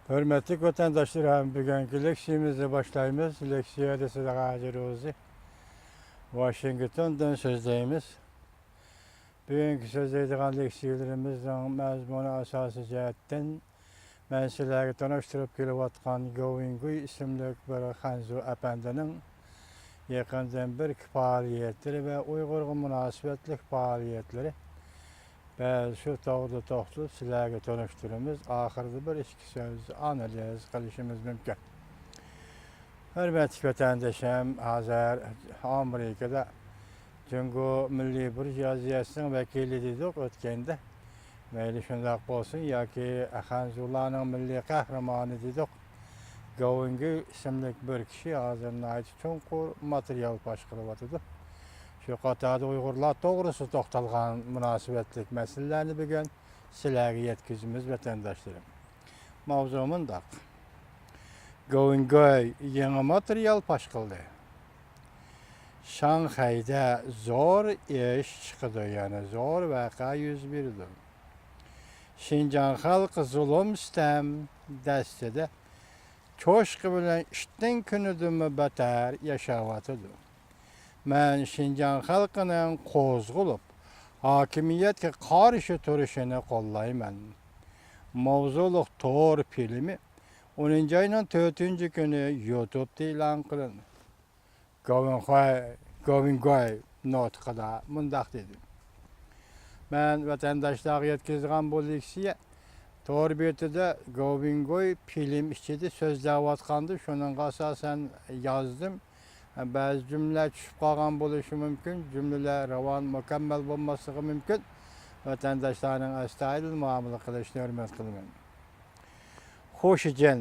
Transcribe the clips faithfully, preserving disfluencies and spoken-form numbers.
ھۆرمەتلىك ۋەتەنداشلىرىم، بۈگۈنكى لېكسىيەمىزنى باشلايمىز. لېكسىيەدە سىلەرگە ھاجى روزى، ۋاشىنگتوندىن سۆزلەيمىز. بۈگۈنكى سۆزلەيدىغان لېكسىيەلىرىمىزنىڭ مەزمۇنى ئاساسىي جەھەتتىن مەن سىلەرگە تونۇشتۇرۇپ كېلىۋاتقان گوۋىنگۇي ئىسىملىك بىر خەنزۇ ئەپەندىنىڭ يېقىندىن بېرىكى پائالىيەتلىرى ۋە ئۇيغۇرغا مۇناسىۋەتلىك پائالىيەتلىرى. بەزى شۇ توغرىدا توختىلىپ سىلەرگە تونۇشتۇرىمىز. ئاخىرىدا بىر ئىككى سۆز ئانالىز قىلىشىمىز مۇمكىن. ھۆرمەتلىك ۋەتەندىشىم، ھازىر ئامېرىكىدا جۇڭگو مىللىي بۇرژۇئازىيەسىنىڭ ۋەكىلى دېدۇق ئۆتكەندە. مەيلى شۇنداق بولسۇن ياكى خەنزۇلارنىڭ مىللىي قەھرىمانى دېدۇق. گوۋىنگۇي ئىسىملىك بىر كىشى ھازىر ناھايىتى چوڭقۇر ماتېرىيال پاش قىلىۋاتىدۇ. شۇ قاتاردا ئۇيغۇرلار توغرىسىدا توختالغان مۇناسىۋەتلىك مەسىلىلەرنى بۈگۈن سىلەرگە يەتكۈزىمىز، ۋەتەنداشلىرىم. ماۋزۇ مۇنداق. گوۋىنگوي يېڭى ماتېرىيال پاش قىلدى. شاڭخەيدە زور ئىش چىقىدۇ، يەنى زور ۋەقە يۈز بېرىدۇ. شىنجاڭ خەلقى زۇلۇم-سىتەم دەستىدە چوشقا بىلەن ئىتنىڭ كۈنىدىنمۇ بەتەر ياشاۋاتىدۇ. مەن شىنجاڭ خەلقىنىڭ قوزغىلىپ، ھاكىمىيەتكە قارشى تۇرۇشىنى قوللايمەن. ماۋزۇلۇق تور فىلىمى ئونىنچى ئاينىڭ تۆتىنچى كۈنى يۇتۇبتا ئېلان قىلىندى. گوۋىنخۇي، گوۋىنگوي نۇتقىدا مۇنداق دېدى. مەن ۋەتەنداشلارغا يەتكۈزىدىغان بۇ لېكسىيە تور بېتىدە گوۋىنگوي فىلىم ئىچىدە سۆزلەۋاتقاندا شۇنىڭغا ئاساسەن يازدىم. بەزى جۈملىلەر چۈشۈپ قالغان بولۇشى مۇمكىن، جۈملىلەر راۋان، مۇكەممەل بولماسلىقى مۇمكىن. ۋەتەنداشلارنىڭ ئەستايىدىل مۇئامىلە قىلىشىنى ھۆرمەت قىلىمەن. خۇشىجېن،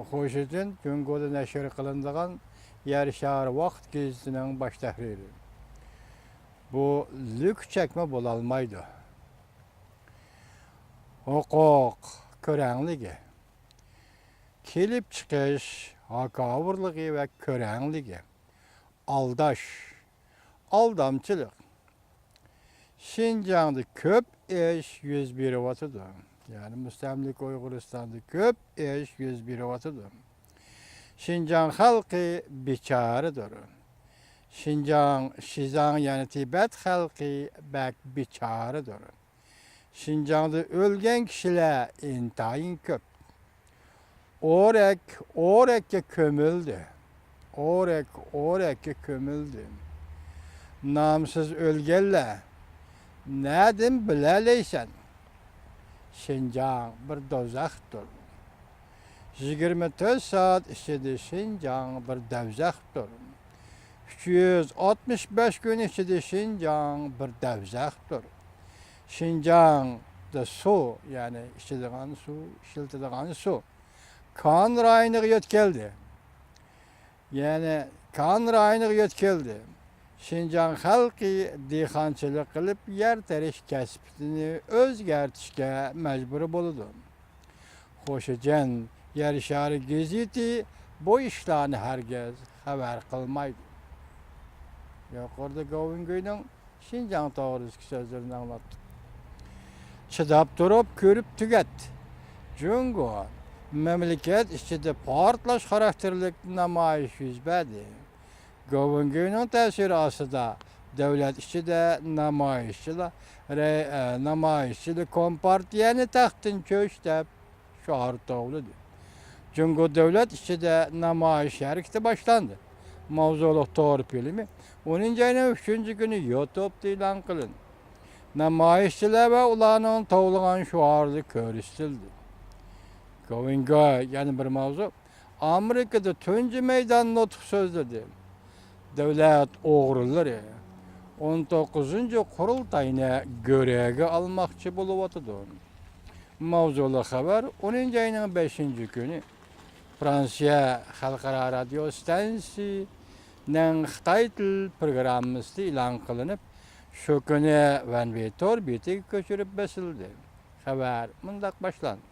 خۇشىجېن جۇڭگودا نەشر قىلىنىدىغان يەر شارى ۋاقىت گېزىتىنىڭ باش تەھرىرى. بۇ لۈكچەكمۇ بولالمايدۇ. ھوقۇق كۆرەڭلىكى، كېلىپ چىقىش ھاكاۋۇرلۇقى ۋە كۆرەڭلىكى، ئالداش، ئالدامچىلىق. شىنجاڭدا كۆپ ئىش يۈز بېرىۋاتىدۇ. يەنى مۇستەملىكە ئۇيغۇرىستاندا كۆپ ئىش يۈز بېرىۋاتىدۇ. شىنجاڭ خەلقى بىچارىدۇر. شىنجاڭ، شىزاڭ، يەنى تىبەت خەلقى بەك بىچارىدۇر. شىنجاڭدا ئۆلگەن كىشىلەر ئىنتايىن كۆپ. ئورەك ئورەككە كۆمۈلدى. ئورەك ئورەككە كۆمۈلدى. نامسىز ئۆلگەنلەر نەدىن بىلەلەيسەن؟ شىنجاڭ بىر دوزاختۇر. يىگىرمە تۆت سائەت ئىچىدە شىنجاڭ بىر دوزاختۇر. ئۈچ يۈز ئاتمىش بەش كۈن ئىچىدە شىنجاڭ بىر دوزاختۇر. شىنجاڭدا سۇ، يەنى ئىچىدىغان سۇ، ئىشلىتىدىغان سۇ كان رايونىغا يۆتكەلدى. يەنى كان رايونىغا يۆتكەلدى. شىنجاڭ خەلقى دېھقانچىلىق قىلىپ، يەر تېرىش كەسپىنى ئۆزگەرتىشكە مەجبۇر بولىدۇ. خۇشىجېن يەر شارى گېزىتى بۇ ئىشلارنى ھەرگىز خەۋەر قىلمايدۇ. يۇقىرىدا گوۋىنگۇينىڭ شىنجاڭ توغرىسىدىكى سۆزلىرىنى ئاڭلاتتۇق. چىداپ تۇرۇپ كۆرۈپ تۈگەت. جۇڭگو مەملىكەت ئىچىدە پارتلاش خاراكتېرلىك نامايىش يۈز بەردى. گوۋىنگۇينىڭ تەسىرى ئاستىدا دۆلەت ئىچىدە نامايىشچىلار، رەي-، ئە، نامايىشچىلار كومپارتىيەنى تەختتىن چۆچ دەپ شوئار توۋلىدى. جۇڭگو دۆلەت ئىچىدە نامايىش ھەرىكىتى باشلاندى. ماۋزۇلۇق تور فىلىمى ئونىنچى ئاينىڭ ئۈچىنچى كۈنى يۇتۇبتا ئېلان قىلىندى. نامايىشچىلار ۋە ئۇلارنىڭ توۋلىغان شوئارلىرى كۆرسىتىلدى. گوۋىنگوي يەنە بىر ماۋزۇ، ئامېرىكىدا تۇنجى مەيدان نۇتۇق سۆزلىدى. دۆلەت ئوغرىلىرى ئون توققۇزىنچى قۇرۇلتاينى گۆرۈگە ئالماقچى بولۇۋاتىدۇ. ماۋزۇلۇق خەۋەر ئونىنچى ئاينىڭ بەشىنچى كۈنى فرانسىيە خەلقئارا رادىيو ئىستانسىسىنىڭ خىتاي تىل پروگراممىسىدا ئېلان قىلىنىپ، شۇ كۈنى ۋەنۋېي تور بېتىگە كۆچۈرۈپ بېسىلدى. خەۋەر مۇنداق باشلاندى.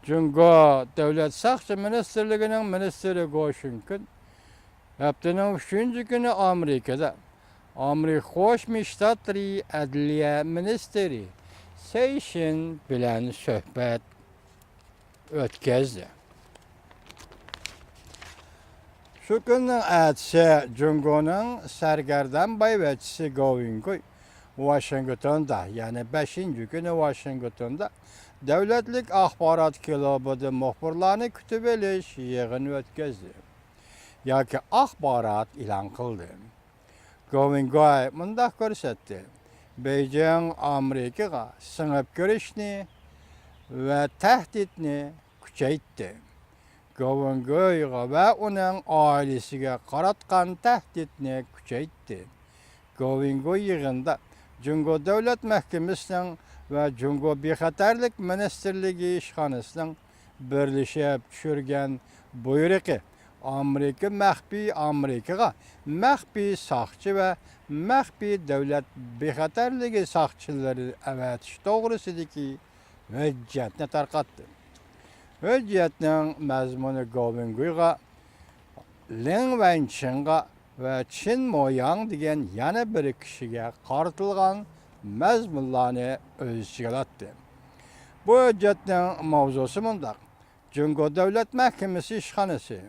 جۇڭگو دۆلەت ساقچى مىنىستىرلىكىنىڭ مىنىستىرى گو شۈنكۈن ھەپتىنىڭ ئۈچىنچى كۈنى ئامېرىكىدا ئامېرىكا قوشما شتاتلىرى ئەدلىيە مىنىستىرى سېي شىن بىلەن سۆھبەت. ئۆتكەزدى. شۇ كۈننىڭ ئەتىسى جۇڭگونىڭ سەرگەردان بايۋەچچىسى گوۋېنگۇي ۋاشىنگتوندا، يەنى بەشىنچى كۈنى ۋاشىنگتوندا دۆلەتلىك ئاخبارات كلۇبىدا مۇخبىرلارنى كۈتۈۋېلىش يىغىنى ئۆتكەزدى. ياكى ئاخبارات ئېلان قىلدى. گوۋېنگۇي مۇنداق كۆرسەتتى: بېيجىڭ ئامېرىكىغا سىڭىپ كىرىشنى ۋە تەھدىتنى كۈچەيتتى. گوۋېنگۇيغا ۋە ئۇنىڭ ئائىلىسىگە قاراتقان تەھدىتنى كۈچەيتتى. گوۋېنگۇي يىغىندا جۇڭگو دۆلەت مەھكىمىسىنىڭ ۋە جۇڭگو بىخەتەرلىك مىنىستىرلىكى ئىشخانىسىنىڭ بىرلىشىپ چۈشۈرگەن بۇيرۇقى، ئامېرىكا مەخپىي ئامېرىكىغا مەخپىي ساقچى ۋە مەخپىي دۆلەت بىخەتەرلىكى ساقچىلىرى ئەۋەتىش توغرىسىدىكى ھۆججەتنى تارقاتتى. ھۆججەتنىڭ مەزمۇنى گوۋېنگۇيغا، لىڭ ۋەنچىڭغا ۋە چىن موياڭ دېگەن يەنە بىر كىشىگە قارىتىلغان مەزمۇنلارنى ئۆز ئىچىگە ئالاتتى. بۇ ھۆججەتنىڭ ماۋزۇسى مۇنداق: جۇڭگو دۆلەت مەھكىمىسى ئىشخانىسى،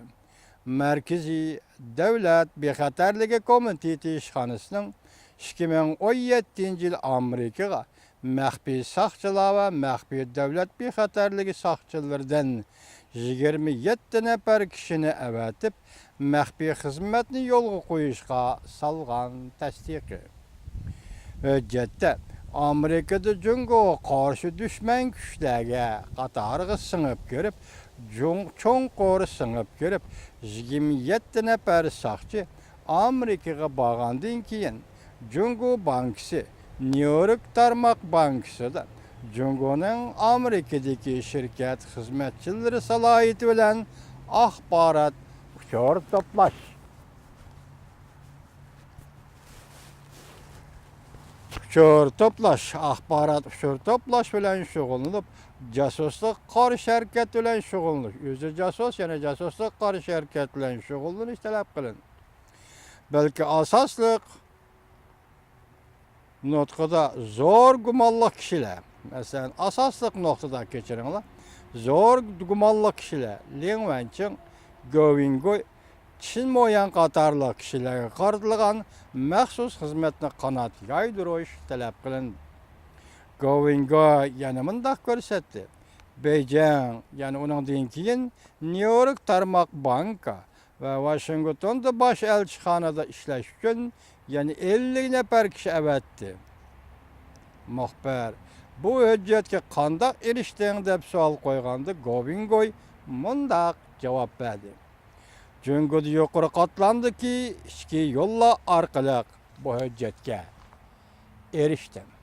مەركىزىي دۆلەت بىخەتەرلىكى كومىتېتى ئىشخانىسىنىڭ ئىككى مىڭ ئون يەتتىنچى يىل ئامېرىكىغا مەخپىي ساقچىلار ۋە مەخپىي دۆلەت بىخەتەرلىكى ساقچىلىرىدىن يىگىرمە يەتتە نەپەر كىشىنى ئەۋەتىپ، مەخپىي خىزمەتنى يولغا قويۇشقا سالغان تەستىقى. ھۆججەتتە ئامېرىكىدا جۇڭگوغا قارشى دۈشمەن كۈچلەرگە قاتارىغا سىڭىپ كىرىپ، جۇڭ-، چوڭقۇر سىڭىپ كىرىپ، يىگىرمە يەتتە نەپەر ساقچى ئامېرىكىغا بارغاندىن كېيىن، جۇڭگو بانكىسى نيۇ يورك تارماق بانكىسىدا جۇڭگونىڭ ئامېرىكىدىكى شىركەت خىزمەتچىلىرى سالاھىيىتى بىلەن ئاخبارات ئۇچۇر توپلاش، ئۇچۇر توپلاش، ئاخبارات ئۇچۇر توپلاش بىلەن شۇغۇللىنىپ، جاسۇسلۇق قارشى ھەرىكەت بىلەن شۇغۇللىنىش، ئۆزى جاسۇس، يەنە جاسۇسلۇق قارشى ھەرىكەت بىلەن شۇغۇللىنىش تەلەپ قىلىندى. بەلكى ئاساسلىق نۇتقىدا زور گۇمانلىق كىشىلەر، مەسىلەن، ئاساسلىق نۇقتىدا، كەچۈرۈڭلار، زور گۇمانلىق كىشىلەر لىڭ ۋەنچىڭ، گوۋېنگۇي، چىن موياڭ قاتارلىق كىشىلەرگە قارىتىلغان مەخسۇس خىزمەتنى قانات يايدۇرۇش تەلەپ قىلىندى. گوۋېنگۇي يەنە مۇنداق كۆرسەتتى: بېيجىڭ، يەنى ئۇنىڭدىن كېيىن نيۇ يورك تارماق بانكا ۋە ۋاشىنگتوندا باش ئەلچىخانىدا ئىشلەش ئۈچۈن يەنە ئەللىك نەپەر كىشى ئەۋەتتى. مۇخبىر: «بۇ ھۆججەتكە قانداق ئېرىشتىڭ؟» دەپ سوئال قويغاندا، گوۋېنگۇي مۇنداق جاۋاب بەردى: «جۇڭگودا يۇقىرى قاتلامدىكى ئىچكى يوللار ئارقىلىق بۇ ھۆججەتكە ئېرىشتىم.»